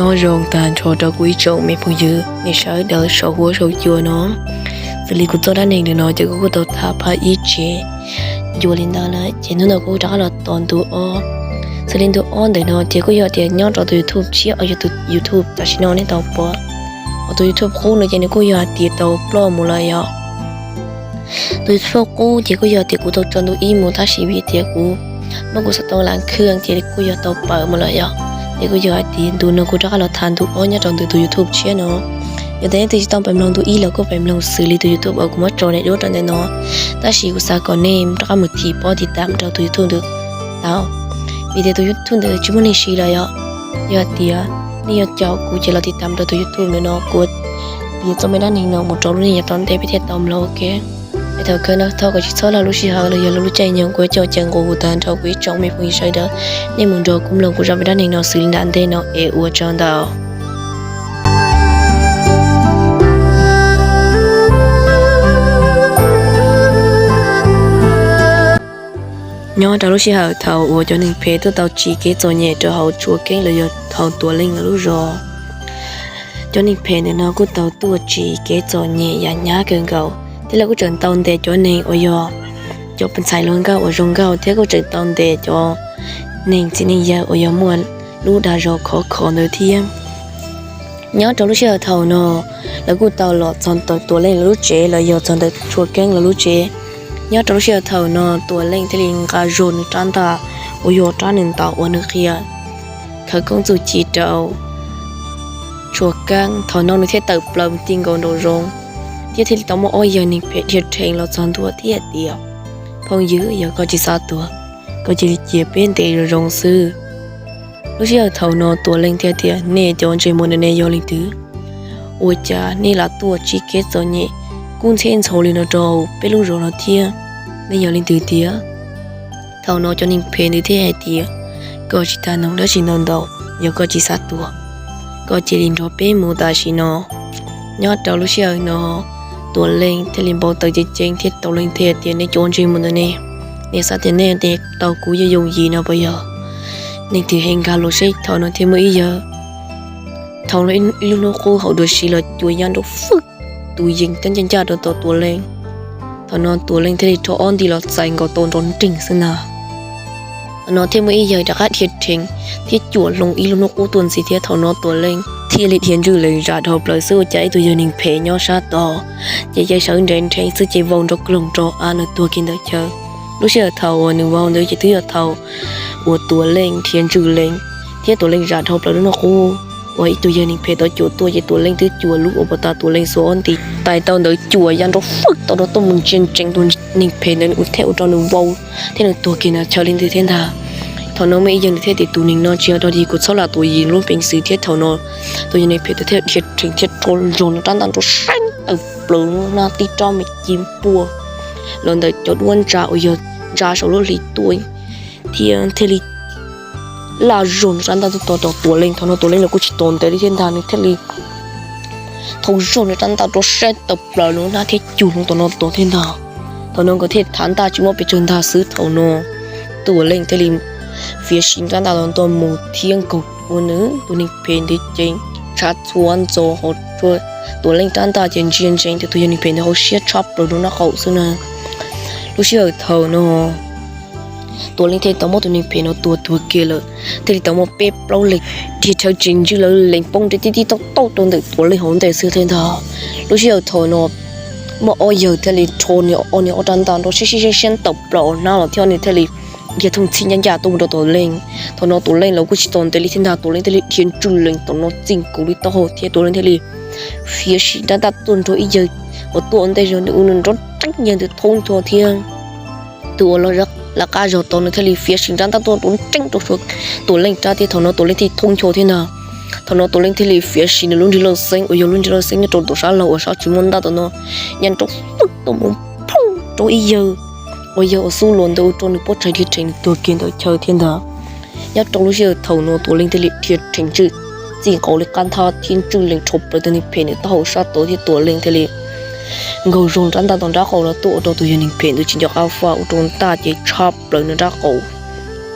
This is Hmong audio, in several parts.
Nyob zoo tag nrho rau kuv ib tsoom me phooj ywg nej sawv daws saum huab saum cua no. Xws li kuv txoj dab neeg ntawm no ces kuv kuj tau tham pab ib tsev ncua li ntawd lawm, ces hnub no kuv rov qab los tos ntu ob. Xws li ntu ob ntawm no ces kuj yog tias nyob rau tus YouTube tshiab uas yog tus YouTube tam sim no nej tau pom, hos tus YouTube qub no ces nws kuj yog hais tias tau ploj mus lawm yom. Tus YouTube qub ces kuj yog tias kuv tau tso ntu ib mus tab sis vim tias kuv muab kuv xov tooj lam khwj ces kuj yog tau pawm mus lawm yom. Ces kuj yog hais tias ntu no kuv rov qab los tham ntu ob nyob rau ntawm tus YouTube tshiab no. Yog tias nej twb tsis tau pais mloog ntu ib los kuj pais mloog xws li tus YouTube uas kuv muab tso daim duab rau ntawm no, tab sis kuv xav kom nej rov qab mus thim pob tiv tam rau tus YouTube ntawd tau, vim tias tus YouTube ntawd tsis muaj neeg siv lawm yom. Yog tias nej yuav caum kuv ces los tiv tam rau tus YouTube ntawm no, kuv piav txoj me dab neeg no mus rau lub neej yav tom ntej peb thiaj tau mloog ua ke. Es thaum kawg no thov kom tsis txhob lag lub sij hawm los yog lub caij nyoog kuv coj ceev nqus tag nrho kuv ib tsoom me phooj ywg sawv daws, nej mus nrog kuv mloog kuv zaj me dab neeg no xws li nram ntej no es ua tsaug ntau. Nyob rau lub sij hawm thaum uas cov neeg phem tuaj tau tsim kev txom nyem rau hauv Tshua Keeb los yog hauv Tuam Leej lawv lub zos, cov neeg phem ntawm no kuj tau tuaj tsim kev txom nyem yam hnyav kawg nkaus thiab lawv kuj tseem tau ntes cov neeg uas yog cov ntxhais hluas nkauj uas zoo nkauj thiab kuj tseem tau ntes cov neeg txiv neej yawg uas yog muaj lub dag zog khov kho ntawd thiab. Nyob rau lub sij hawm thaum no, lawv kuj tau los txog ntawm Tuam Leej lawv lub tsev los yog txog ntawm Tshua Keeb lawv lub tsev. Nyob rau lub sij hawm thaum no Tuam Leej thiaj li nqa zog nws rab ntaj uas yog rab nws ntaus uas nws qhia khawv koob txuj ci rau Tshua Keeb. Thaum no nws thiaj tawm plaws mus ti nkaus nraum zoov, thiab thiaj li tau muaj ob yawg neeg phem dhia rhees los txog ntua thiab hais tias, phooj ywg, yog koj tsis xav tuag, koj cia li cia peb ntes zoo zoo xwb. Lub sij hawm thaum no Tuam Leej thiaj tias, nej cov ntsej muag ntawm nej yog leej twg? Ua cas nej lam tuaj tsim kev txom nyem kub ntxheb ntxhov li no rau peb lub zos no thiab? Nej yog leej twg tiag? Thaum no cov neeg phem ntawd thiaj hais tias, koj tsis tas noog dab tsi ntau ntau, yog koj tsis xav tuag, koj cia li nrog peb mus tam sim no. Nyob rau lub sij hawm no, Tuam Leej thiaj li npau taws ceev ceev thiab Tuam Leej thiaj tias, nej cov ntsej muag ntawm nej, nej xav tias nej tau kuv yooj yooj yim no puas yog? Nej tig heev nkag los seb. Thaum no thiaj muaj ib yawg, thaum no ib lub hnub qub hauv dua si los cua ya nrov fwj tus yees cab ncaj ncaj rau tom Tuam Leej. Thaum no Tuam Leej thiaj li rho ob nti los txais nkaus tau nrov nreeg xwb ntag. Thaum no thiaj muaj ib yawg rov qab dhia rhees thiab cuam hlo ib lub hnub qub tuaj ntxiv thiab. Thaum no Tuam Leej thiaj li dhia ntswj lees zam dhau plaws xwb, ua cas ib tug yawg neeg phem nyob sab tod ces cia li sawv nres nrheev xwb ces vau nrov kloog rau av, nws tuag kiag ntawm chaw. Lub sij hawm thaum uas nws vau ntawd ces twb yog thaum uas Tuam Leej dhia ntswj lees thiab Tuam Leej zam dhau plaws lub hnub qub uas ib tug yawg neeg phem tau cuam tuaj ces Tuam Leej twb cuam lub uas pov tas Tuam Leej xuas ob nti tais tau ntawd cuam ya nrov fwj tau rau tuaj mus ntsia ntsees tus neeg phem ntawd thiaj ua rau nws vau thiab nws tuag kiag ntawm chaw li ntawd thiab ntag. Thaum no muaj ib yawg nws thiaj tias, tus neeg no tsis yog dog dig, kuv txhob lam tuam yim lub peev xwm thiab. Thaum no tus yawg neeg phem ntawd thiaj dhia rhees thiab rho zog nws rab ntaj nrov seeb tawm plaws nab tib rab me ci npua los ntawm cov duab ntsa uas yog ntsa saum lub hli tuaj thiab thiaj li laj zog nws rab ntaj tuaj tos rau Tuam Leej. Thaum no Tuam Leej los kuj tsis tos ntev li thiab ntag, nws thiaj li thau zog nws rab ntaj rov saib tawm plaws nws nab thiab cug hlo tom no tos thiab ntag. Thaum no nkawd thiaj thav ntaj tsis muaj pes tsawg ntag xwb. Thaum no Tuam Leej thiaj li fiav sim rab ntaj tom no tuaj mus thiab nkaug ua nws tus neeg phem ntawd ceev tshav txhua ntxo hauv Tuam Leej rab ntaj ces ntsia ntsees tias tus yawg neeg phem ntawd hauv siab tshaj plaws rau nraub qaum xwb na. Lub sij hawm thaum no Tuam Leej thiaj li tau muab tus neeg phem no tua tuag kiag lawm, thiaj li tau muaj peb plaub leeg dhia rhawv tsees ntswj lawv lees poob nres tib tib tauj tauj rau ntawm Tuam Leej hauv ntej xwb thiab ntag. Lub sij hawm thaum no muaj ob yawg thiaj li rho nws ob niag ob rab ntaj nrov siab siab siab siab tawm plaws hnab los thiab nws thiaj li dhia thooj txhij ncaj ncaj tuaj mus rau Tuam Leej. Thaum no Tuam Leej los kuj tsis tos ntev li thiab ntag, Tuam Leej thiaj li dhia ntswj lees tom no txij nkaus li taub hau thiab Tuam Leej thiaj li fiav sim rab ntaj tuaj nrog ib yawg uas tuaj ua ntej zog nws ua nws nrov nreeb yawg ntawd thoob ncho thiab. Tus uas lawv qab zog tod nws thiaj li fiav sim rab ntaj tuaj nrov nreeb rau Tuam Leej rab thiab thaum no Tuam Leej thiaj thoob ncho thiab ntag. Thaum no Tuam Leej thiaj li fiav sim nws lub nrig lauj xeeb uas yog lub nrig lauj xeeb nyob rau tom sab laug uas sab tsis muaj ntaj tom no, ya nrov fwj tuaj mus phooj rau ib yawg uas yog uas xub luas ntawd ua rau nws pob tsaig dhia rhees nws tuag kiag ntawm chaw thiab ntag. Nyob rau lub sij hawm thaum no Tuam Leej thiaj li dhia rhees ntswj txij nkaus li qab nthab thiab ntswj lees rho plaws tus neeg phem ntawd taub hau sab tod thiab Tuam Leej thiaj li nkaug zog rab ntaj tom nraub qaum los tuaj ua rau tus yawg neeg phem ntawd tsis nco qab faj ua rau ntaj ces tshab plaws nws nraub qaum.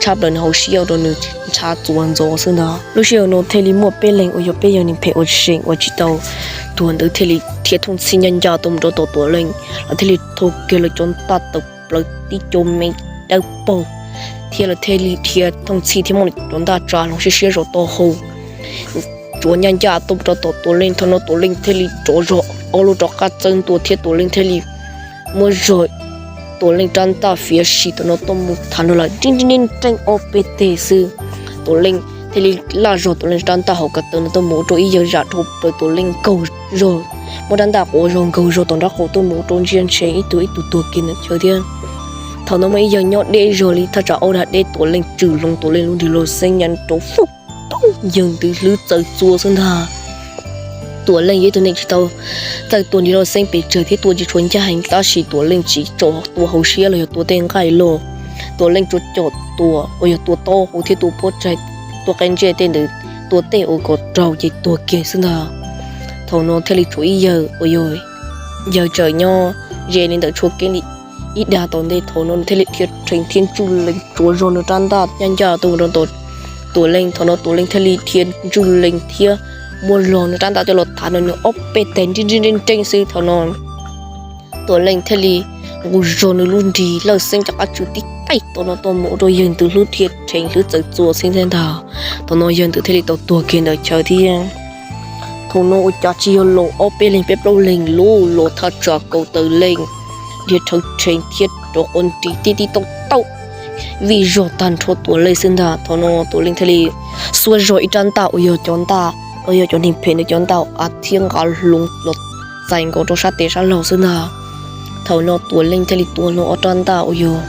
tshaj plaws nws hauv siab ua rau nws ntshav txuas ntxov xwb ntag. Lub sij hawm no thiaj li muaj peb leeg uas yog peb yawg neeg phem uas zeem uas tsis tau tuag ntawd thiaj li dhia thooj txhij ncaj ncaj tuaj mus rau tom Tuam Leej, lawv thiaj li thau kiag lawv cov ntaj tawm plaws tib co me dawb paug, thiab lawv thiaj li dhia thooj txhij thiab muab cov ntaj tsa hloov siab siab zos taub hau tsuav ncaj ncaj tuaj mus rau tom Tuam Leej. Thaum no Tuam Leej thiaj li rov zog ob lub rov qab txawb ntua thiab Tuam Leej thiaj li muab zog Tuam Leej rab ntaj fiav sim tom no tuaj mus thav nrog lawm nreej nreej nreej ob peb teg xwb. Tuam Leej thiaj li laj zog Tuam Leej rab ntaj hauv ko taw no tuaj mus ua rau ib yawg zam dhau plaws Tuam Leej nkaug zog, muab rab ntaj quav zog nkaug zog tom nraub qaum tuaj mus ua rau ntsia ntshe ib tug ib tug tuag kiag ntawm chaw thiab. Thaum no muaj ib yawg nyob deb zog li thaj tsam ob dag deb Tuam Leej tswm hlo Tuam Leej lub nrig lauj xeeb nyob rau fwj tau yawg ntawd hlwb txawv txua xwb ntag. Tuam Leej yog ib tug neeg tsis tau txawj tua nrig lauj xeeb pes tsawg thiab tua tsis tshua ncaj heev tab sis Tuam Leej tsis tsom tua hauv siab los yog tua tej nqaij loj. Tuam Leej tsuas coj tua uas yog tua taub hau thiab tua pob tsaig, tua qe ntsej tej ntawd, tua tej uas kom raug ces tuag kiag xwb ntag. Thaum no thiaj li tshuav ib yawg uas yog yawg tsawm nyob ze li ntawm tshuaj keeb li ib dag tom ntej. Thaum no nws thiaj li dhia rhees thiab ntswj lees tsuav zog nws rab ntaj ncaj ncaj tuaj mus rau tom Tuam Leej. Thaum no Tuam Leej thiaj li dhia ntswj lees thiab muab zog nws rab ntaj coj los thav nrog nws ob peb teg nreej nreej nreej nreej xwb. Thaum no Tuam Leej thiaj li nqus zog nws lub nrig lauj xeeb rov qab tswm tib taij tom no tuaj mus ua rau yawg ntawd hlwb dhia rhees hlwb txawv txua xwb thiab ntag. Thaum no yawg ntawd thiaj li tau tuag kiag ntawm chaw thiab. Thaum no ua cas tsis yog los ob peb leeg peb plaub leeg, los thaj tsam kaum tawm leej dhia rhawv rhees thiab rov quas nris tib tib tauj tauj vij zog tag nrho Tuam Leej xwb ntag. Thaum no Tuam Leej thiaj li xuab zog ib rab ntaj uas yog cov ntaj uas yog cov neeg phem ntawd cov ntaj av thiab nqa hlo los txais nkaus rau sab tes sab laug xwb ntag. Thaum no Tuam Leej thiaj li tua hlo ob rab ntaj uas yog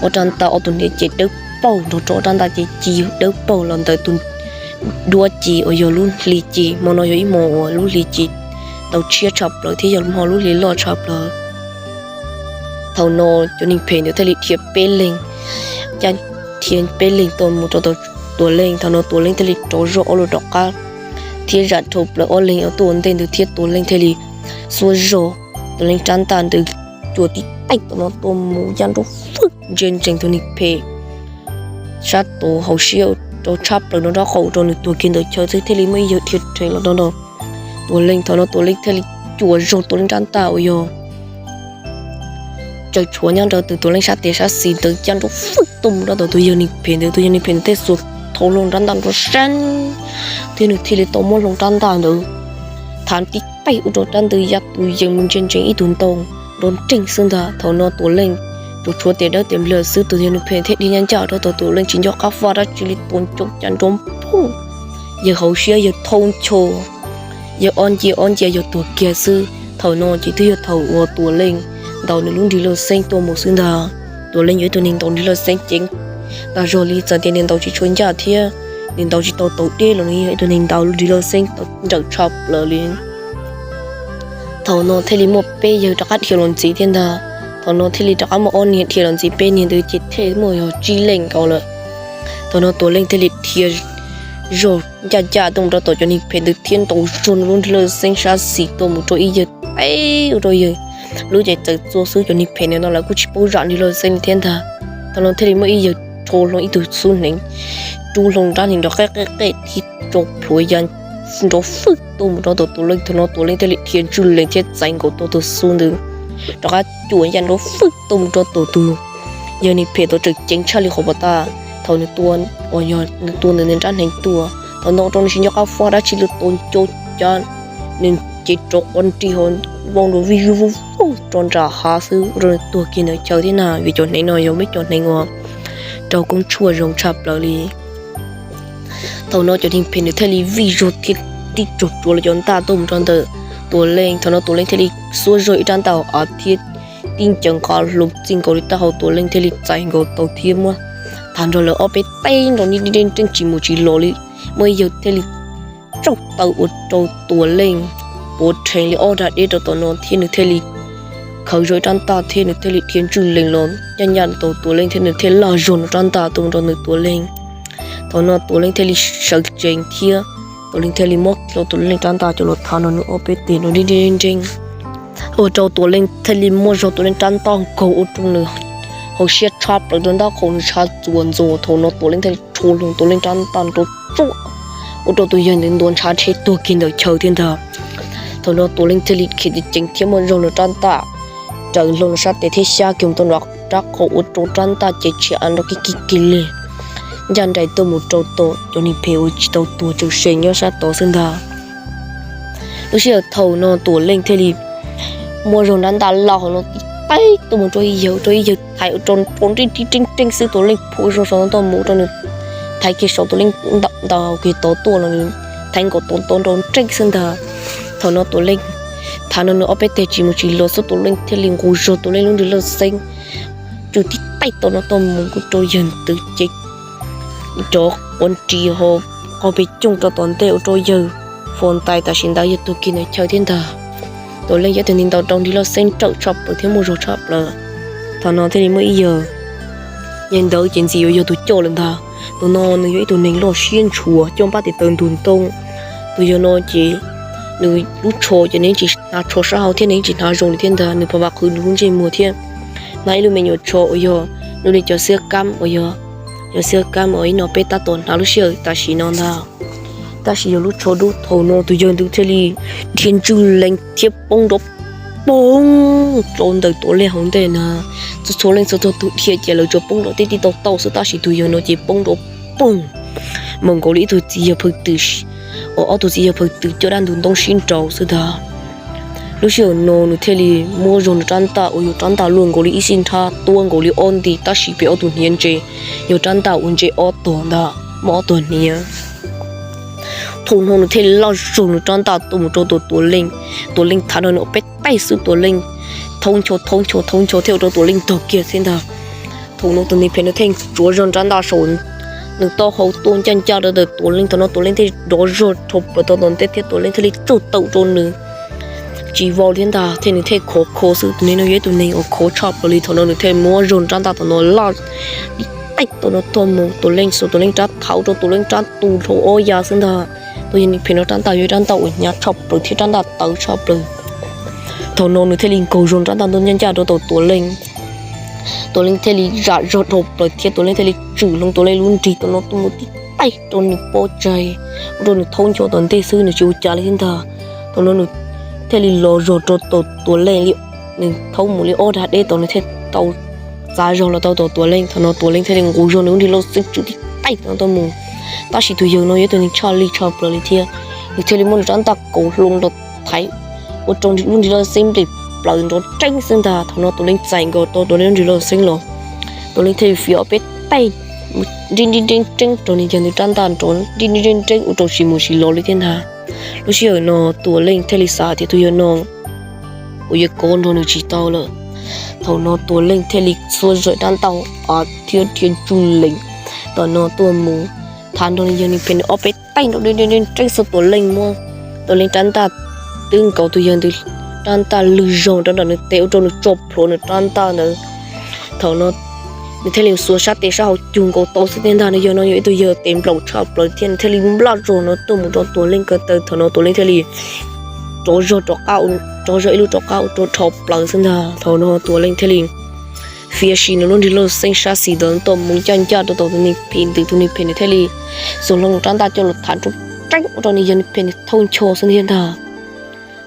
ob rab ntaj ob tug hniav ces dawb paug nrog rau ob rab ntaj ces ci dawb paug los ntawm tus duab ci uas yog lub hli ci. Hmo no yog ib hmo uas lub hli ci tau tshiab tshaj plaws thiab yog hmo lub hli loj tshaj plaws. Thaum no cov neeg phem ntawd thiaj li dhia peb leeg, caj dhia peb leeg tuaj mus rau tom Tuam Leej. Thaum no Tuam Leej thiaj li rov zog ob lub rov qab thiab zam dhau plaws ob leeg uas tuaj ua ntej ntawd thiab Tuam Leej thiaj li xuab zog Tuam Leej rab ntaj ntawd cuam tib taij tom no tuaj mus ncaj nraub fwj ntsia ntsees tus neeg phem sab tod hauv siab rau tshab plaws nraub qaum rau nws tuag kiag ntawm chaw xwb. Thiaj li muaj ib yawg dhia rhees los rau nraud Tuam Leej. Thaum no Tuam Leej thiaj li cuam zog Tuam Leej rab ntaj uas yog tsaws tshuav nyob rau tus Tuam Leej sab tes sab xis ntawd ncaj nraub fwj tuaj mus rau tom tus yawg neeg phem ntawd. Tus yawg neeg phem ntawd thiaj xuas thau hlo rab ntaj nrov seeb thiab nws thiaj li tau muab hlo rab ntaj ntawd thav tib taij ua rau rab ntawd ya tus yawg mus ntsia ntsees ib tug ntoo nrov nreeg xwb ntag. Thaum no Tuam Leej tsuas tshuav tes dawb tes nplawg xwb, tus yawg neeg phem thiaj dhia ncaj ncaj rau tom Tuam Leej tsis nco qab faj dab tsi li tua ncoo cas nrov nphooj, yawg hauv siab yawg thau ncho, yawg ob ncia ob ncia yawg tuag kiag xwb. Thaum no ces twb yog thaum uas Tuam Leej ntaus nws lub nrig lauj xeeb tuaj mus xwb ntag. Tuam Leej yog ib tug neeg ntaus nrig lauj xeeb ceev tas zog li, txawm tias nws ntaus tsis tshua ncaj thiab nws ntaus tsis tau taus deb los nws yog ib tug neeg ntaus lub nrig lauj xeeb tau nrawm tshaj plaws li. Thaum no thiaj li muaj peb yawg rov qab dhia los ntxiv thiab ntag. Thaum no thiaj li rov qab muaj ob niag dhia los ntxiv, peb niag ntawd ces thiaj muaj yog tsib leej nkaus lawm. Thaum no Tuam Leej thiaj li dhia zog ncaj ncaj tuaj mus rau tom cov neeg phem ntawd thiab ntaus zog nws lub nrig lauj xeeb sab xis tuaj mus rau ib yawg teb ua rau yawg lub cev txawv txua xwb. Cov neeg phem ntawd no lawv kuj tsis paub zam nrig lauj xeeb li thiab ntag. Thaum no thiaj li muaj ib yawg rho hlo ib tug xub hneev, rub hlo rab hneev nrov qej qej qej thiab tso plhuav ya nrov fwj tuaj mus rau tom Tuam Leej. Thaum no Tuam Leej thiaj li dhia ntswj lees thiab txais nkaus tau tus xub ntawd rov qab cuam ya nrov fwj tuaj mus rau tom tus yawg neeg phem tod tseem ceev tshaj li qhov pas tas thaum nws tua, uas yog nws tua ntawm nws rab hneev tuaj. Thaum no ua rau nws tsis nco qab faj dab tsi li, tua ncoo cas nws cev rov quas nrig ho vau nrov vij vwj vwj vwj rau nram hav xwb, ua rau nws tuag kiag ntawm chaw thiab na. Vim cov hneev no yog muaj ib co hneev uas raug koob tshuaj zoo tshaj plaws li. Thaum no cov neeg phem ntawd thiaj li vij zog thiab tib tsuag tsuav lawv cov ntaj tuaj mus rau ntawm Tuam Leej. Thaum no Tuam Leej thiaj li xuab zog ib rab ntaj av thiab tib ncaws nqa hlo txij nkaus li taub hau, Tuam Leej thiaj li txais nkaus tau thiab muab thav nrog lawv ob peb teg nrov nreej nreej tsis mus tsis los li. Muaj ib yawg thiaj li tsauj taw ua rau Tuam Leej puav rhees li ob dag deb rau tom no thiab nws thiaj li khaws zog ib rab ntaj thiab nws thiaj li dhia ntswj lees los ncaj ncaj tau Tuam Leej thiab nws thiaj laj zog nws rab ntaj tuaj mus rau ntawm Tuam Leej. Thaum no Tuam Leej thiaj li sawv tsees thiab Tuam Leej thiaj li muab hlo Tuam Leej rab ntaj coj los thav nrog nws ob peb teg nrov nreej nreej nreej, ua rau Tuam Leej thiaj li muab zog Tuam Leej rab ntaj nkaug ua rau nws qhov siab tshaj plaws rau nraub qaum nws ntshav txuas ntxuas. Thaum no Tuam Leej thiaj li rho hlo Tuam Leej rab ntaj nrov tsuag ua rau tus yawg ntawd ntuav ntshav rhe tuag kiag ntawm chaw thiab ntag. Thaum no Tuam Leej thiaj li khiav ceev ceev thiab muab zog nws rab ntaj raws hlo nws sab tes thiab xyab kiag mus tau nram rab qau ua rau rab ntaj ces tshiav av nrov kig kig kig li ncaj nraim tuaj mus rau tom cov neeg phem uas tsis tau tuag tseem seem nyob sab tod xwb ntag. Lub sij hawm thaum no Tuam Leej thiaj li muab zog rab ntaj laj hauv no tib taig tuaj mus rau ib yawg, rau ib yawg thaiv ua rau nrov nreej reeb reeb xwb. Tuam Leej phua zog saum no tuaj mus ua rau nws thaiv kiag saum, Tuam Leej ntaus kiag tod tuaj los nws thaiv nkaus tod nrov nreej xwb ntag. Thaum no Tuam Leej thav no nws ob peb teg tsis mus tsis los xwb, Tuam Leej thiaj li nqus zog Tuam Leej lub nrig laj xeeb tsw tib taig tom no tuaj mus ua rau yawg ntawd ces rov quav ris ho qaug pes coog rau tom ntej ua rau yawg fos ntais tam sim ntawd yawg tuag kiag ntawm chaw thiab ntag. Tuam Leej yog ib tug neeg ntaus rau nrig laj xeeb rawm tshaj plaws thiab muaj zog tshaj plaws. Thaum no thiaj li muaj ib yawg, yawg ntawd ces ntxim yuav yog tus coj lawm ntag. Tus no nws yog ib tug neeg loj siab ntshua coj npab tes taw ntug ntoo. Tus yawg no ces nws lub tsho ces nws tsis hnav tsho sab hauv thiab nws tsis hnav zoo li thiab ntag. Nws pom vam qhwv nws lub ntsej muag thiab hnav ib lub me nyuam tsho uas yog lub li cov xiab kab uas yog cov xiab kab uas ib no peb tab tom hnav lub sij hawm tam sim no ntag. Tab sis yog lub tsho dub. Thaum no tus yawg ntawd thiaj li dhia ntswj lees thiab poob nrov poog rau ntawm Tuam Leej hauv ntej na. Txhua txhua leej txhua txhua tus dhia ces lawv tsuas poob nrov tib tib tau tau xwb, tab sis tus yawg no ces poob nrov poog mus nkaus li ib tug txiv yawg phaw twm, uas ob tug txiv yawg phaw twm coj dab ntug ntoo sib nraus xwb ntag. Lub sij hawm no nws thiaj li muab zog nws rab ntaj uas yog rab ntaj luaj nkaus li ib xib nrab tuab nkaus li ob nti, tab sis pem ob tug hniav ntse yog rab ntaj uas ntse ob tog ntag, muaj ob tog hniav. Thaum no nws thiaj li laj zog nws rab ntaj tuaj mus rau tom Tuam Leej. Tuam Leej thav no nws ob peb taig xwb, Tuam Leej thaub ncho thaub ncho thaub ncho thiaj ua rau Tuam Leej ntog kiag xwb ntag. Thaum no tus neeg phem no thiaj tsuav zog rab ntaj saum nws taub hau tuaj ncaj ncaj rau ntawm Tuam Leej. Thaum no Tuam Leej thiaj rov zog dhau plaws tau tom ntej thiab Tuam Leej thiaj li tsuj tau rau nws tsis vau thiab ntag, thiab nws thiaj khov kho xwb. Tus neeg no yog ib tug neeg uas khov tshaj plaws li. Thaum no nws thiaj muab zog rab ntaj tom no laj li taij tom no tuaj mus, Tuam Leej xuas Tuam Leej rab thav rau Tuam Leej rab tu dhau ob ya xwb ntag. Tus yawg neeg phem no rab ntaj yog rab ntaj uas hnyav tshaj plaws thiab rab ntaj tawv tshaj plaws. Thaum no nws thiaj li nkaug zog rab ntaj ncaj ncaj rau tom Tuam Leej. Tuam Leej thiaj li zam zog dhau plaws thiab Tuam Leej thiaj li tswm hlo Tuam Leej lub nrig tom no tuaj mus tib taij rau nws pob tsaig, ua rau nws thaub ncho tom ntej xwb, nws tsis ua cas li thiab ntag. Thaum no nws thiaj li los zog rau tom Tuam Leej li, nws thaub mus li ob dag deb tom nws thiaj tau txav zog los tau tom Tuam Leej. Thaum no Tuam Leej thiaj li nqus zog nws lub nrig laj xeeb tswm tib taij tom no tuaj mus, tab sis tus yawg no yog tus neeg tshaj lij tshaj plaws li thiab, nws thiaj li muab nws rab ntaj kaus hlo nrov thaiv ua rau lub nrig laj xeeb nplej plaws nrov nreeb xwb ntag. Thaum no Tuam Leej txais nkaus tau Tuam Leej lub nrig laj xeeb los, Tuam Leej thiaj li fiav ob peb taij nrib nrib nreeb nreeb rau nws yawg ntawd rab ntaj nrov nrib nrib nreeb nreeb ua rau tsis mus tsis los li thiab ntag. Lub sij hawm no Tuam Leej thiaj li xav tias tus yawg no uas yuav kov nrog nws tsis tau lawm. Thaum no Tuam Leej thiaj li xuas zog rab ntaj av thiab dhia ntswj lees tom no tuaj mus thav nrog nws yawg neeg phem ob peb taij nrov nrib nrib nreeb xwb. Tuam Leej muab Tuam Leej rab ntaj twb nkaus tus yawg ntawd rab ntaj lwg zog rau nram nws tes ua rau nws tso plhuav nws rab ntaj ntawd. Thaum no nws thiaj li xuas sab tes sab hauv cug nkaus tau xwb thiab ntag. Nws yawg no yog ib tug yawg tes nplaum tshaj plaws thiab nws thiaj li nplaj zog no tuaj mus rau Tuam Leej ko taw. Thaum no Tuam Leej thiaj li rov zog rov qab, rov zog ib lub rov qab ua rau rho plaws xwb ntag. Thaum no Tuam Leej thiaj li fiav sim nws lub nrig laj xeeb sab xis ntawd tuaj mus ncaj ncaj rau tom tus neeg phem ntawd. Tus neeg phem nws thiaj li xuas hlo nws rab ntaj coj los thav nrov nreeb ua rau nws yawg neeg phem nws thaub ncho xwb thiab ntag.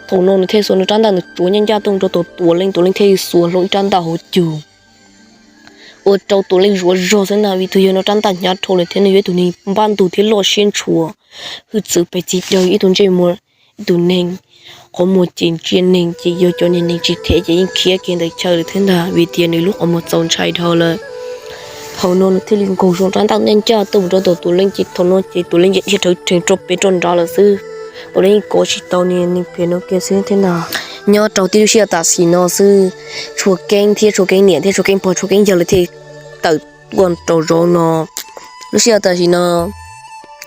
Thaum no nws thiaj xuas nws rab ntaj nws tsuav ncaj ncaj tuaj mus rau tom Tuam Leej, Tuam Leej thiaj li xuas hlo ib rab ntaj hauv cug ua rau Tuam Leej zuav zog xwb ntag, vim tus yawg no rab ntaj hnyav dhau lawm thiab nws yog ib tug neeg npab ntug thiab loj siab ntshua, hwj txwv pes txig daws, ib tug ntsej muag, ib tug neeg qhov muag ces ntsia neeg ces yog cov niag neeg tsis them ces yeej khiav kiag ntawm chaw lawm thiab ntag, vim tias nws lub qhov muag txaus ntshai dhau lawm. Thaum no nws thiaj li nkaug zog rab ntaj ncaj ncaj tuaj mus rau tom Tuam Leej ces thaum no ces Tuam Leej ces dhia rhawv rhees rau pem rau nrad lawm xwb. Tuam Leej yeej kov tsis tau niag neeg phem no kiag xwb thiab ntag. Nyob rau tib lub sij hawm tam sim no xwb, Tshua Keeb thiab Tshua Keeb niam thiab Tshua Keeb pog Tshua Keeb yawg lawv thiaj tawm tuaj rau zaum no. Lub sij hawm tam sim no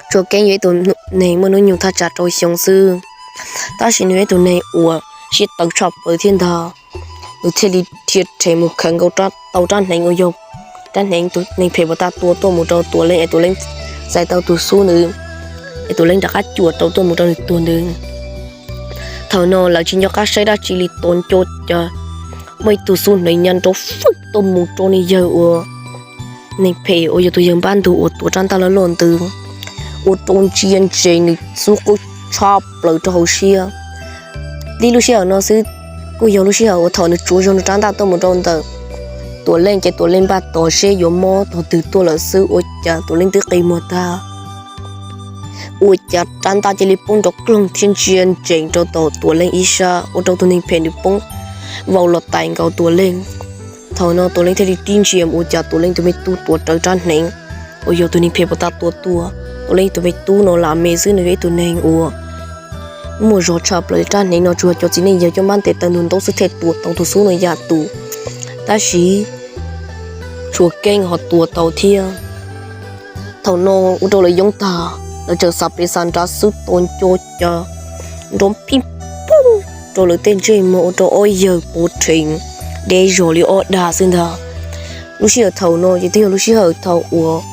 Tshua Keeb yog ib tug neeg muaj hnub nyoog thaj tsam rau xyoo xwb, tab sis nws yog ib tug neeg uas siab tawv tshaj plaws thiab ntag. Nws thiaj li dhia rhees mus khawm nkaus tau rab hneev uas yog rab hneev tus neeg phem uas tau tua tuaj mus rau Tuam Leej es Tuam Leej txais tau tus xub ntawd, es Tuam Leej rov qab cuam rau tuaj mus rau nws tuag ntawd. Thaum no lawv tsis nco qab saib dab tsi li, tos nco cas muaj ib tug xub hneev nya nrov fwj tuaj mus rau niag yawg uas neeg phem uas yog tus yawg npab ntug uas tuav rab ntaj loj loj ntawd, ua rau ntsia ntsees nws xub qwb tshaj plaws rau hauv siab. Tib lub sij hawm no xwb, kuj yog lub sij hawm uas thaum nws tsuav zog nws rab ntaj tuaj mus rau ntawm Tuam Leej ces Tuam Leej npaj tos seb yuav mob tog twg tuaj lawm xwb, ua cas Tuam Leej twb qi muag tag, ua cas rab ntaj cia li poob nrov kloog thiab ntsia ntsees rau tom Tuam Leej ib sab, ua rau tus neeg phem nws poob vau los tais nkaus Tuam Leej. Thaum no Tuam Leej thiaj li tib ntsia mus ua cas Tuam Leej tus me tub tuav rawv rab hneev uas yog tus neeg phem puag ta tua tuaj. Tuam Leej tus me tub no lam me xwb, nws yog ib tug neeg uas muaj zog tshaj plaws li, rab hneev no tsuas yog cov txiv neej yawg coj npab ntes taw ntug ntaub xwb thiaj tua tau tus xub no yam tus, tab sis Tshua Keeb ho tua tau thiab. Thaum no ua rau lawv yoob tag, lawv txawm xav pes xav nrad xwb tau nco cas nrov phij phooj rau lawv tej ntsej muag ua rau ob yawg pov rhees deb zog li ob dag xwb ntag. Lub sij hawm thaum no ces twb yog lub sij hawm thaum uas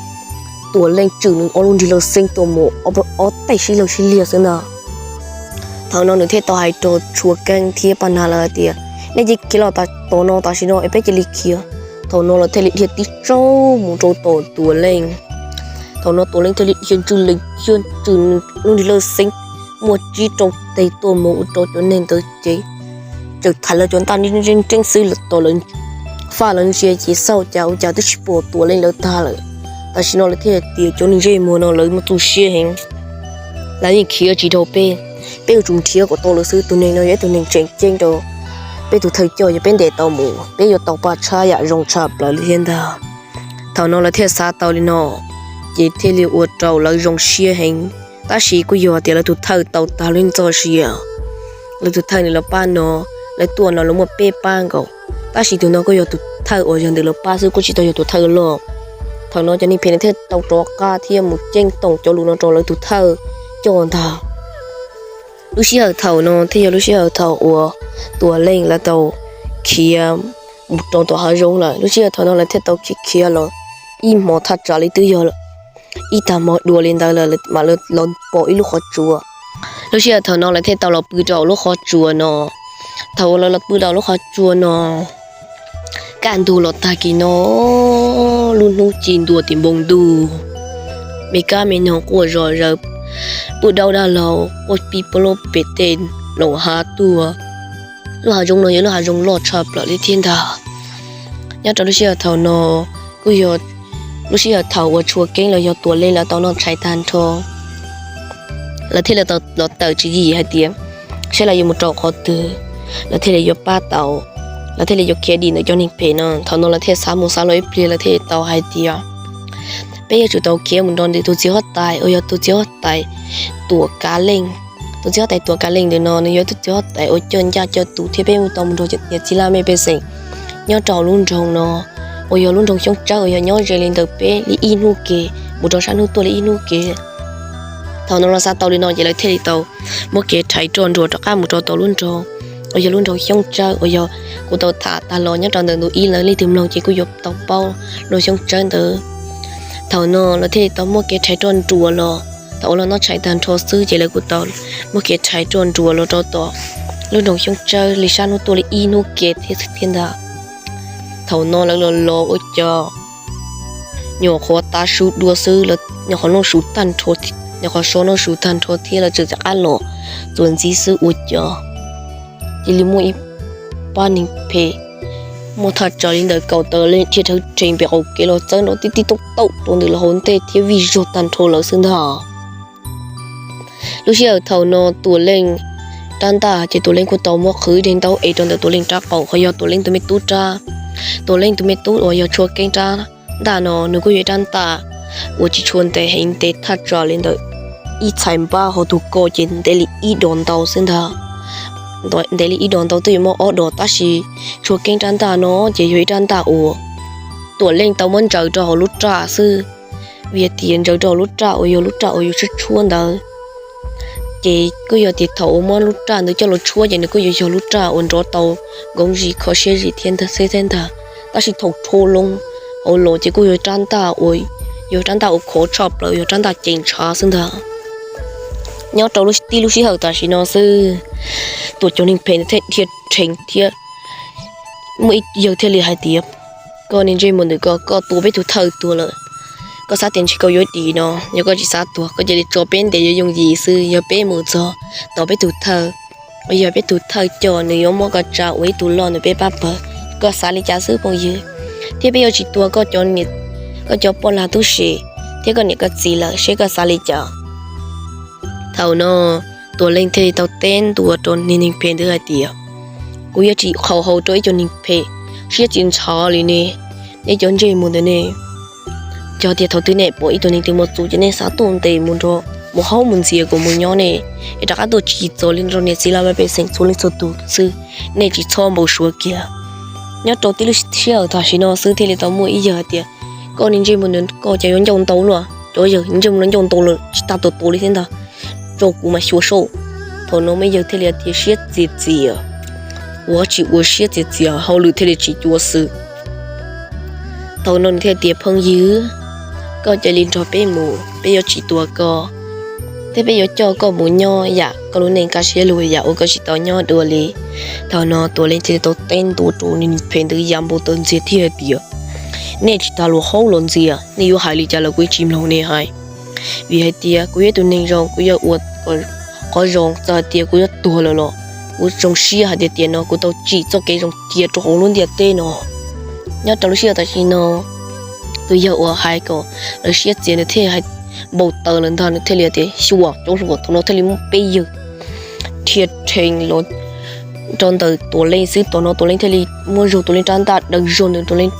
Tuam Leej tswm nws ob lub nrig lawj xeeb tuaj mus ob teg sib law sib liag xwb ntag. Thaum no nws thiaj tau hais rau Tshua Keeb thiab Paj Nag lawv hais tias, nej cia li khiav los tom no tam sim no es peb cia li khiav. Thaum no lawv thiaj li dhia tib tsaug mus rau tom Tuam Leej. Thaum no Tuam Leej thiaj li dhia ntswj lees thiab tswm nws lub nrig lawj xeeb muaj tsib rau teg tuaj mus ua rau cov neeg ntawd ces txawm thaiv lawv cov ntaj nreeb nreeb xwb, tom lawv faj lawv ntsia ces xauj cas ua cas twb tsis pom Tuam Leej lawv tag lawm. Tam sim no lawv thiaj hais tias cov neeg ntsej muag no lawv muaj txuj siab heev, lawv yeej khiav tsis dhau peb, peb yuav tsum nrhiav kom tau lawv xwb. Tus neeg no yog ib tug neeg tseem ceeb rau peb tus thawj coj, yog peb ntes tau mus peb yuav tau paj tshab yam zoo tshaj plaws li thiab ntag. Thaum no lawv thiaj xav tau li no, ces thiaj li ua rau lawv zoo siab heev. Tab sis kuj yog tias lawv tus thawj tau tag lub neej txoj sia. Lawv tus thawj nws los pab no, lawv tuaj no lawv muaj peb pab nkaus, tab sis tus no kuj yog tus thawj uas yog ntawm lawv pab xwb, kuj tsis tau yog tus thawj loj. Thaum no cov neeg phem no thiaj tau rov qab thiab mus ceeb toom cov lus no rau lawv tus thawj coj ntag. Lub sij hawm thaum no thiaj yog lub sij hawm thaum uas Tuam Leej lawv tau khiav mus rau tom hav zoov lawm. Lub sij hawm thaum no lawv thiaj tau khiav khiav los ib hmo thaj tsam li twb yog ib tag hmo dua li ntawd lawm mam los pom ib lub qhov tsua. Lub sij hawm thaum no lawv thiaj tau los pw rau hauv lub qhov tsua no. Thaum uas lawv los pw rau hauv lub qhov tsua no, kaj ntug los tag kis no, lub hnub ci ntua tim npoo ntuj, me kab me noog quaj zom zaws, pub daub dab laug quaj pib plob pem tej loos hav tuaj. Lub hav zoov no yog lub hav zoov loj tshaj plaws li thiab ntag. Nyob rau lub sij hawm thaum no kuj yog lub sij hawm thaum uas Tshua Keeb los yog Tuam Leej lawv tau noj tshais tag nrho, lawv thiaj li los tawm tswv yim hais tias saib lawv yuav mus rau qhov twg, lawv thiaj li yuav pab tau, lawv thiaj li yuav khiav dim ntawm cov neeg phem no. Thaum no lawv thiaj xav mus xav los ib pliag lawv thiaj li tau hais tias peb yuav tsum tau khiav mus nrog ntawm tus txiv huab tais uas yog tus txiv huab tais Tuam Kav Leej. Tus txiv huab tais Tuam Kav Leej ntawm no nws yog tus txiv huab tais uas coj ncaj coj tus thiab peb mus tau mus nrog niam txiv laj mej pej xeem nyob rau lub nroog no uas yog lub nroog Xyoob Tsawb uas yog nyob ze li ntawm peb li ib hnub ke, mus rau sab hnub tuaj li ib hnub ke. Thaum no lawv xav tau li no ces lawv thiaj li tau muab kev rhais roj nruas rov qab mus rau tom lub nroog uas yog lub nroog Xyoob Tsawb uas yog kuv tau tham tag los nyob rau ntawm ntu ib, lawv leej twg mloog ces kuj yuav tau paub nroog Xyoob Tsawb ntawd. Thaum no lawv thiaj li tau muab kev rhais roj nruas los, thaum uas los noj tshais tag nrho xwb ces lawv kuj tau muab kev rhais roj nruas los rau tom lub nroog Xyoob Tsawb li sab hnub tuaj li ib hnub ke thiab thiab ntag. Thaum no lawv los los ua cas nyuam qhuav tav su dua xwb, nyuam qhuav noj su tag nrho, nyuam qhuav so noj su tag nrho thiab lawv tseem rov qab los txuas ntxiv xwb ua cas cia li muaj ib pab neeg phem muaj thaj tsam li ntawm kaum tawm leej dhia dhawv rhees pem qaum kev los txawb nrov tib tib taub taub rau ntawm lawv hauv ntej thiab vij zog tag nrho lawv xwb ntag. Lub sij hawm thaum no Tuam Leej rab ntaj ces Tuam Leej kuj tau muab qhwv ib daim ntaub ev rau ntawm Tuam Leej rab qaum, qhov yog Tuam Leej tus me tub rab. Tuam Leej tus me tub uas yog Tshua Keeb rab ntaj no nws kuj yog ib rab ntaj uas tsis tshua ntev heev, ntev thaj tsam li ntawm ib txhais npab, ho tus ko ces ntev li ib dos ntau xwb ntag. Ntev li ib dos ntau twb yuav muaj ob dos, tab sis Tshua Keeb rab ntaj no ces yog ib rab ntaj uas Tuam Leej tau muab ntsaws rau hauv lub raj xwb, vim tias ntsaws rau hauv lub raj uas yog lub raj uas yus tshuab tshuab ntawd. Ces kuj yog tias thaum uas muab lub raj ntawd coj los tshuab ces nws kuj yuav yog lub raj uas nrov tau nkoov zis kho siab zis thiab ntag xwb thiab ntag. Tab sis thaum rho loo hauv los ces kuj yog rab ntaj uas, yog rab ntaj uas khov tshaj plaws, yog rab ntaj ceev ntshav xwb ntag. Nyob rau tib lub sij hawm tam sim no xwb, tuam cov neeg phem thiaj dhia rhees thiab muaj ib yawg thiaj li hais tias, Koj niag ntsej muag ntawm koj, koj tua peb tus thawj tuag lawm. Koj xav tias ntshe koj yuav dim no, yog koj tsis xav tuag koj cia li tso peb ntes yuav yooj yim xwb. Yog peb mus txog tom peb tus thawj, yog peb tus thawj coj nws yuav muab koj tsa ua ib tug loj nws peb pab pawg. Koj xav li cas xwb phooj ywg? Thiab peb yuav tsis tua koj cov poj lag tub se thiab koj niam koj txiv lawm, seb koj xav li cas. Thaum no Tuam Leej thiaj li tau teb ntua rau niag neeg phem ntawd hais tias, kuv yuav tsis qhau hau rau ib co neeg phem siab txias ntshov li ne. Nej cov ntsej muag ntawm ne, yog tias thaum twg nej pom ib tug neeg twg muaj txuj ces nej xav tuaj ntes mus nrog mus haub mus ntxias kom mus nyob ne, es rov qab tuaj tsim txom li nrog niam txiv laj mej pej xeem txhua leej txhua tus xwb, nej tsis txhob npau suav kiag. Nyob rau tib lub sij hawm tam sim no xwb thiaj li tau muaj ib yawg hais tias, koj niag ntsej muag ntawm koj cas yuav ncauj ntau luaj, cov yawg ntsej muag ncauj ntau lawm tsis tas tus tua li thiab ntag, rau kuv mas xyuas saib. Thaum no muaj ib yawg thiaj li hais tias siab txias txias, ua tsis ua siab txias txias hauj lwm thiaj li tsis cuav xwm. Thaum no nws thiaj tias, phooj ywg, koj cia li nrog peb mus, peb yuav tsis tua koj, thiab peb yuav coj koj mus nyob yam koj lub neej kaj siab lug, yam uas koj tsis tau nyob dua li. Thaum no Tuam Leej thiaj li tau teb ntua rau niag neeg phem ntawd ya npau taws ntxiag thiab hais tias, nej tsis tas luag haub los ntxias, nej yuav hais li cas los kuv yeej tsis mloog nej hais. Vim hais tias kuv yog ib tug neeg zoo, kuv yuav ua qhov zoo, txawm hais tias kuv yuav tuag lawm los kuv zoo siab hais tias tiam no kuv tau tsim txoj kev zoo cia rau hauv lub ntiaj teb no. Nyob rau lub sij hawm tam sim no, tus yawg uas hais kom lawv siab txias nws thiaj hais npau taws lawm ntag, nws thiaj li tias, xyuas cov hluas. Thaum no thiaj li muaj peb yawg dhia rhees los rau ntawm Tuam Leej xwb. Thaum no Tuam Leej thiaj li muab zog Tuam Leej rab ntaj daws zog ntawm Tuam Leej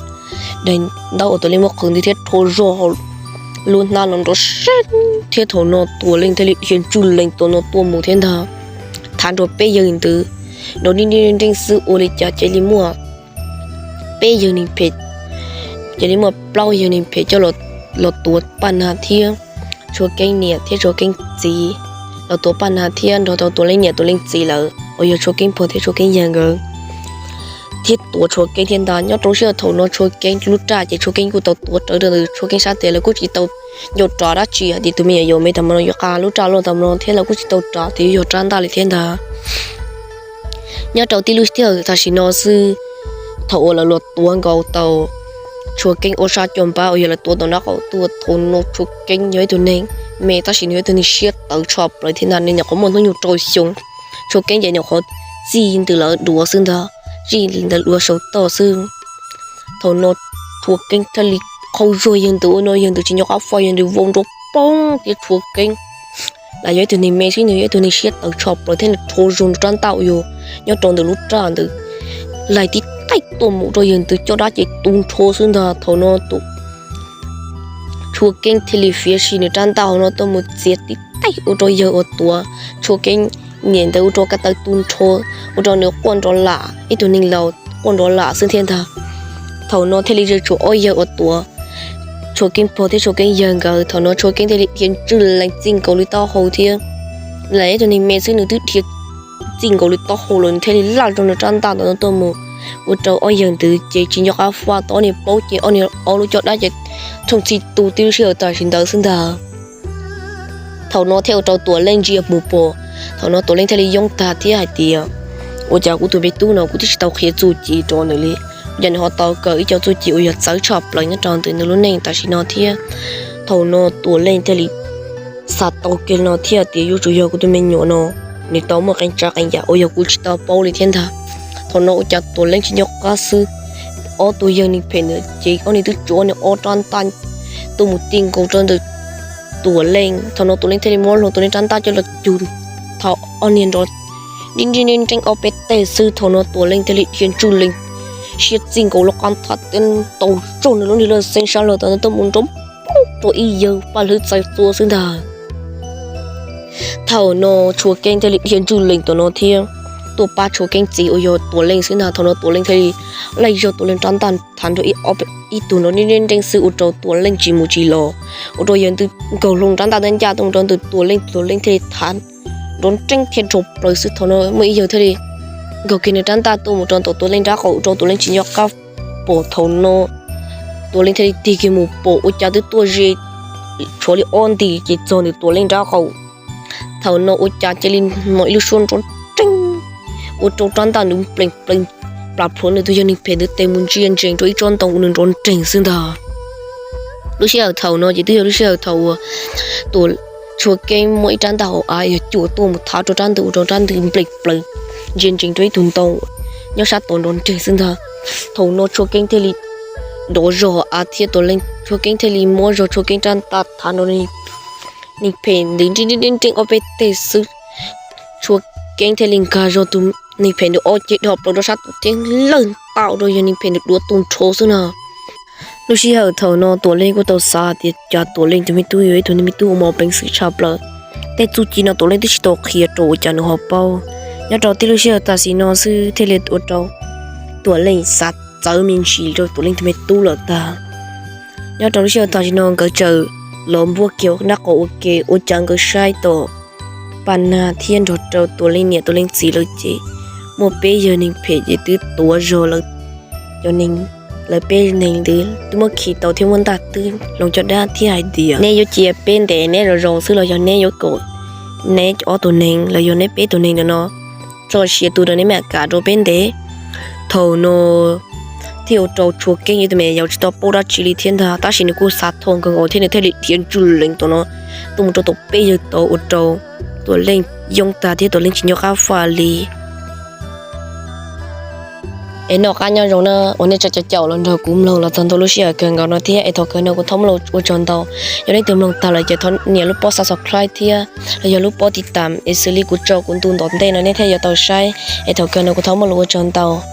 daim ntaub uas Tuam Leej muab qhwv ntawd thiab rho zog lub hnab no nrov sab, thiab thaum no Tuam Leej thiaj li dhia ntswj lees tom no tuaj mus thiab ntag. Thav nrog peb yawg ntawd nrov nreej nreej xwb, ua li cas cia li muaj peb yawg neeg phem, cia li muaj plaub yawg neeg phem coj los tuav Paj Nag thiab Tshua Keeb niam thiab Tshua Keeb txiv, los tuav Paj Nag thiab nrog rau Tuam Leej niam Tuam Leej txiv lawm uas yog Tshua Keeb pog thiab Tshua Keeb yawg nkawd, thiab tuav Tshua Keeb thiab ntag. Nyob rau sij hawm thaum no Tshua Keeb lub raj ces Tshua Keeb kuj tau tuav rawv rau ntawm Tshua Keeb sab tes lawm, kuj tsis tau nco rov dab tsi hais tias tus me nyuam yaus me tag mo no yuav qab lub raj loj tag mo no thiab lawv kuj tsis tau rov tias yuav yog rab ntaj li thiab ntag. Nyob rau tib lub sij hawm tam sim no xwb, thaum uas lawv los tuav nkaus tau Tshua Keeb ob sab caj npab uas yog lawv tuav tom nraub qaum tuaj, thaum no Tshua Keeb yog ib tug neeg me tab sis nws yog ib tug neeg siab tawv tshaj plaws thiab ntag, nws nyuam qhuav muaj hnub nyoog rau xyoo. Tshua Keeb ces nyuam qhuav txij ntawm lawv duav xwb ntag, txij ntawm lawv duav saum toj xwb. Thaum no Tshua Keeb thiaj li qhau zog yawg ntawd ua no yawg ntawd tsis nco qab faj, yawg ntawd vau nrov poob thiab Tshua Keeb los yog ib tug neeg me xwb, nws yog ib tug neeg siab tawv tshaj plaws thiab nws rho zog nws rab ntaj uas yog nyob rau ntawm lub raj ntawd laig tib taig tuaj mus rau yawg ntawd caj dab ces tu nrho xwb ntag. Thaum no tus Tshua Keeb thiaj li fiav si nws rab ntaj hauv no tuaj mus txiav tib taig ua rau yawg uas tuav Tshua Keeb niam ntawd ua rau ko taw tu nrho, ua rau nws quaj nrov lam ib tug neeg laus quaj nrov lam xwb thiab ntag. Thaum no thiaj li tshuav ob yawg uas tuav Tshua Keeb pog thiab Tshua Keeb yawg nkawd. Thaum no Tshua Keeb thiaj li dhia ntswj lees txij nkaus li taub hau thiab, lam ib tug neeg me xwb nws twb dhia txij nkaus li taub hau los nws thiaj li laj zog nws rab ntaj ntawd no tuaj mus ua rau ob yawg ntawd ces tsis nco qab faj tau ob niag plaub ces ob niag ob lub caj dab ces thooj txhij tu tib lub sij hawm tam sim ntawd xwb ntag. Thaum no thiaj ua rau Tuam Leej ntsia mus pom, thaum no Tuam Leej thiaj li yoob tag thiab hais tias, ua cas kuv tus me tub no kuv twb tsis tau qhia txuj ci rau nws li, ua cas nws ho tau kawm ib co txuj ci uas yog txawv tshaj plaws nyob rau ntawm nws lub neej tam sim no thiab. Thaum no Tuam Leej thiaj li xav tau kiag no thiab tias yuav tsum yog kuv tus me nyuam no nws tau muaj qee tsav qee yam uas yog kuv tsis tau paub li thiab ntag. Thaum no ua cas Tuam Leej tsis nco qab xwb, ob tug yawg neeg phem ntawd ces ob niag twb tsuav ob niag ob rab ntaj tuaj mus txij nkaus rau ntawm Tuam Leej. Thaum no Tuam Leej thiaj li muab hlo Tuam Leej rab ntaj coj los cug thaum ob niag nrov nrib nrib nreeb ob peb teg xwb. Thaum no Tuam Leej thiaj li dhia ntswj lees siab txij nkaus lub qab nthab thiab ntaus zog nws lub nrig laj xeeb sab laug tom no tuaj mus nrov poob rau ib yawg paj hlwb txaij txua xwb ntag. Thaum no Tshua Keeb thiaj li dhia ntswj lees tom no thiab tuaj pab Tshua Keeb txiv uas yog Tuam Leej xwb ntag. Thaum no Tuam Leej thiaj li laij zog Tuam Leej rab ntaj thav nrov ib tug nrov nrib nrib nreeb xwb ua rau Tuam Leej tsis mus tsis los, ua rau yawg ntawd nkaug hlo rab ntaj ncaj tuaj mus rau ntawm Tuam Leej, Tuam Leej thiaj li thav nrov nreeb thiab nrov plaws xwb. Thaum no muaj ib yawg thiaj li nkaug kiag nws rab ntaj tuaj mus rau ntawm Tuam Leej nraub qaum ua rau Tuam Leej tsis nco qab pom. Thaum no Tuam Leej thiaj li tig kiag mus pom ua cas twb tuaj ze tshuav li ob nti ces txog ntawm Tuam Leej nraub qaum. Thaum no ua cas cia li hnov ib lub suab nrov nreeb ua rau rab ntaj nws plees plees plas plhuav nws tus yawg neeg phem ntawd tes mus ntsia ntsees rau ib tsob ntoo uas nws nrov nreeg xwb ntag. Lub sij hawm thaum no ces twb yog lub sij hawm thaum uas Tuam Tshua Keeb muab ib rab ntaj hauv av yog cuam tuaj mus thav rau rab ntawd ua rau rab ntawd nplej plaws ntsia ntsees rau ib tug ntoo nyob sab tod nrov nreeg xwb ntag. Thaum no Tshua Keeb thiaj li nrov zog hauv av thiab Tuam Leej, Tshua Keeb thiaj li muab zog Tshua Keeb rab ntaj thav nrov neeg phem ntawd nreej nreej ob peb teg xwb. Tshua Keeb thiaj li nkag zog tus neeg phem ntawd ob ceg dhau plaws rau sab tod thiab lawj ntau rau yawg neeg phem ntawd duav tu nrho xwb no. Lub sij hawm thaum no Tuam Leej kuj tau xav tias cas Tuam Leej tus me tub yog ib tug me tub uas muaj peev xwm tshaj plaws. Tej txuj ci no Tuam Leej twb tsis tau qhia rau ua cas nws ho paub. Nyob rau tib lub sij hawm tam sim no xwb thiaj li ua rau Tuam Leej xav txawv me ntsis rau Tuam Leej tus me tub lawm tag. Nyob rau lub sij hawm tam sim no nkawd txawm los npuaj kiag nraub qaum ua ke, ua cas nkawd saib tom Paj Nag thiab nrog rau Tuam Leej niam Tuam Leej txiv lawv ces muaj peb yawg neeg phem ces twb tuav zog lawv cov neeg, lawv peb neeg ntawd twb muab khi tau thiab muab ntaj twb hloov caj dab thiab hais tias neb yuav cia peb ntes neb zoo zoo xwb los yog neb yuav kom neb ob tug neeg los yog neb peb tug neeg ntawm no tso siav tus uas neb mam kam rau peb ntes. Thaum no thiaj ua rau Tshua Keeb yog tus me nyuam yaus tsis tau paub dab tsi li thiab ntag, tab sis nws kuj xav thom nkaus nkaus thiab nws thiaj li dhia ntswj lees tom no tuaj mus rau tom peb yawg tod ua rau Tuam Leej yoob tag thiab Tuam Leej tsis nco qab faj li. Es noj qab nyob zoo na uas nej tso caum caum los nrog kuv mloog los txog ntua lub sij hawm kawg nkaus no thiab es thaum kawg no kuv thov muaj lus ua tsaug ntau. Yog leej twg mloog tag lawm ces thov nias lub pob subscribe thiab los yog lub pob tiv tam es xws li kuv tso kuv ntu tom ntej no nej thiaj yuav tau saib. Es thaum kawg no kuv thov muaj lus ua tsaug ntau.